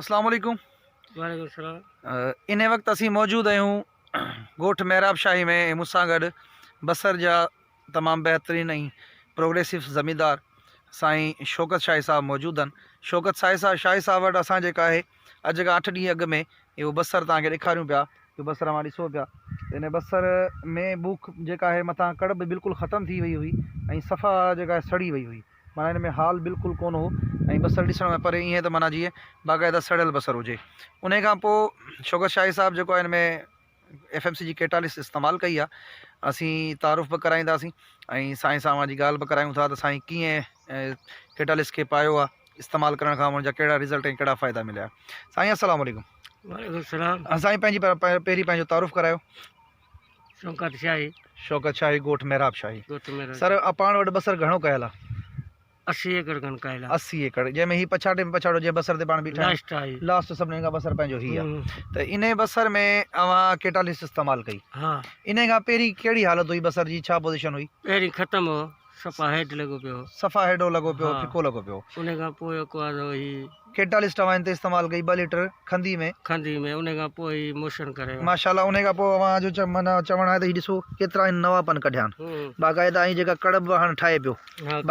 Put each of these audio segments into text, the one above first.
اسلام عليڪم. وعليڪم السلام. انهي وقت اسين موجود آهيون ڳوٺ محراب شاهي ۾ ۽ مون سان گڏ بصر جا تمام بهترين ۽ پروگريسو زميندار سائين شوڪت شاهي صاحب موجود آهن. شوڪت شاهي صاحب وٽ اسان جيڪا آهي اڄ کان اٺ ڏينهن اڳ ۾ اهو بصر توهان کي ڏيکاريون پيا اهو بصر اوهان ڏسو پيا ته ان بصر ۾ بوک جيڪا آهي مٿان ڪڙ به بلڪل ختم ٿي وئي هئي ۽ صفا جيڪا آهي سڙي وئي هئي معنيٰ ان ۾ حال بلڪل ڪونه هو ۽ بصر ڏسڻ ۾ پري ائين ته معنيٰ جيئن باقاعده سڙيل بصر هجي. انهي کان پوء شوڪت شاهي صاحب جيڪو آهي ان ۾ ايف ايم سي جي ڪيٽالسٽ استعمال ڪئي آهي. اسين تعارف به ڪرائينداسين ۽ سائين سان اوهان جي ڳالهه به ڪرايون ٿا ته سائين ڪيئن ڪيٽالسٽ کي پايو آهي استعمال ڪرڻ کان ان جا ڪهڙا رزلٽ ۽ ڪهڙا فائدا مليا. سائين السلام عليڪم. وعليڪم السلام. سائين پنهنجي پهرين پنهنجو تعارف ڪرايو. شوڪت شاهي. شوڪت شاهي ڳوٺ محراب شاهي. ڳوٺ محراب سر پاڻ وٽ بصر گهڻو ڪيل آ؟ 80 ايڪڙ کن ڪيل آ. 80 ايڪڙ جنهن ۾ هي پڇاٽي ۾ پڇاڙو جنهن بصر تي پاڻ بيٺا آهيون. لاسٽ آ هي. لاسٽ سڀني کان بصر پنهنجو هي آ. ته انهي بصر ۾ اوهان ڪيٽالسٽ استعمال ڪئي. ها. انهي کان پهرين ڪهڙي حالت هئي بصر جي ڇا پوزيشن هئي؟ پهرين ختم هو. صفا هيڊ لڳو پيو هو. صفا هيڊو لڳو پيو هو ڦڪو لڳو پيو هو. انهي کان پوء هڪ وارو هي. ڪيٽالسٽ اوهان هن تي استعمال ڪئي ٻه ليٽر کنڌي ۾. کنڌي ۾ انهي کان پوء هي موشن ڪري ويو. ماشاءالله انهي کان پوء اوهان جو معنيٰ چوڻ آهي ته هي ڏسو ڪيترا هن نوان پن ڪڍيا آهن باقاعده ۽ جيڪا ڪڙب به هاڻ ٺاهي پيو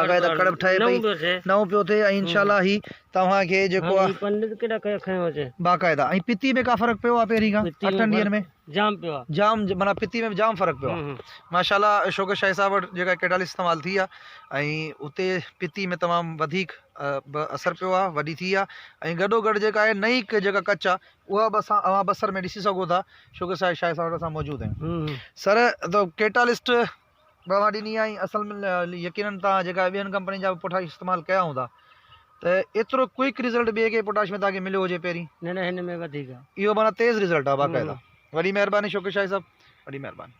باقاعده ڪڙب ٺهي پئي نئون پيو ٿئي ۽ انشاءالله هي توهان کي جيڪو آهي. هي پن ڏس ڪيڏا کنيو اچي. باقاعده ۽ پتي ۾ ڪا فرق پيو آهي پهرين کان اٺن ڏينهن ۾. جام پيو آ. جام معنيٰ پتي ۾ به جام فرق پيو آ. ماشاءالله شوڪت شاهي صاحب وٽ جيڪا ڪيٽالسٽ استعمال ٿي آ ۽ اتي پتي ۾ تمام وڌيڪ به اثر پيو آ وڏي ٿي آ ۽ گڏو گڏ جيڪا آهي نئين جيڪا ڪچ آ اها به اسان اوهان بصر ۾ ڏسي سگهو ٿا شوڪت شاهي صاحب وٽ اسان موجود آهيون سر ته ڪيٽالسٽ به اوهان ڏني آ ۽ اصل ۾ يقينن توهان جيڪا ٻين ڪمپنين جا به پوٽاش استعمال ڪيا هوندا ته ايترو ڪوئڪ رزلٽ ٻئي ڪنهن پوٽاش ۾ توهان کي مليو هجي پهرين؟ نه نه هن ۾ وڌيڪ آ. اهو معنيٰ تيز رزلٽ آ باقاعده. وڏي مهرباني شوڪت شاهي صاحب وڏي مهرباني.